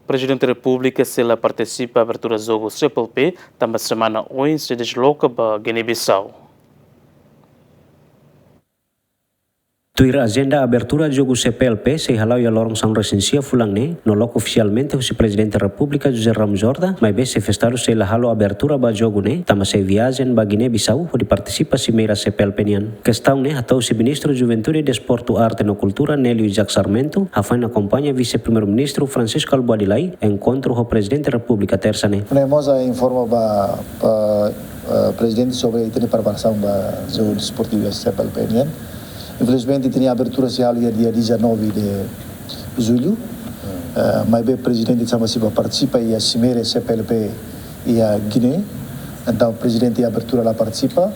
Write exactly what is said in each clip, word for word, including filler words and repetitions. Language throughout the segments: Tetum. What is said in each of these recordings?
Prezidente Repúblika sei la partisipa abertura jogu C P L P, tanba semana oin sei desloka ba Guiné-Bissau. Tuir ajenda abertura jogu C P L P sei hala'o iha loron sanulu-resin-sia fulan ne'e, no loke ofisialmente husi Prezidente Repúblika José Ramos Horta, maibé xefe Estadu sei la halo abertura ba jogu ne'e, tanba sei viajen ba Guiné-Bissau hodi partisipa simeira C P L P nian. Kestaun ne'e hato'o husi Ministru Juventude, Desportu, Arte no Kultura, Nélio Isaac Sarmento, hafoin akompaña Vise-Primeiru-Ministru Francisco Albuadilai, enkontru ho Prezidente Repúblika Tersa ne'e. Ne'e mós a informa ba, ba, eh, Prezidente sobre ita-nia preparasaun ba jogu desportivu C P L P nian. Infelizmente, ita-nia abertura sei halo iha dia dezanove de julho. Eh, maibé Prezidente tanba sei bá partisipa iha simeira C P L P iha Guiné. Entaun, Prezidente abertura la partisipa,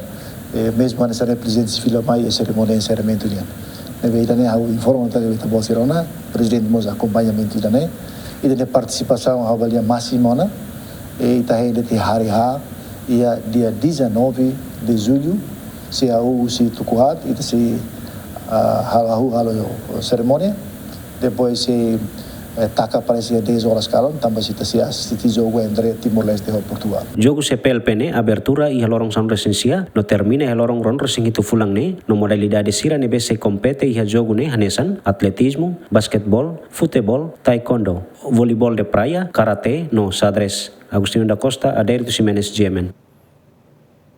eh, mezmu hanesan ne'e Prezidente sei fila mai iha serimónia enserramentu nian. Ne'ebé ida-ne'e ha'u informa ita-boot sira ona, Prezidente mós akompañamentu ida-ne'e. Ita-nia partisipasaun ha'u avalia másimu ona, i ita hein de'it iha hari H, iha dia dezanove de julho, sei hahú husi tuku haat, ita sei, ah, halo, hahú halo serimónia. Depois sei, eh, taka parese dez horas kalan, tanba sei ita sei asiste jogu entre Timor-Leste ho Portugal. Jogu C P L P ne'e abertura iha loron sanulu-resin-sia, no termina iha loron ruanulu-resin-hitu fulan ne'e, no modalidade sira ne'ebé sei kompete iha jogu ne'e hanesan atletizmu, basketeból, futeból, taekwondo, voleibol de praia, karate, no xadrez. Agostinho da Costa, Adérito Ximenes, G M N.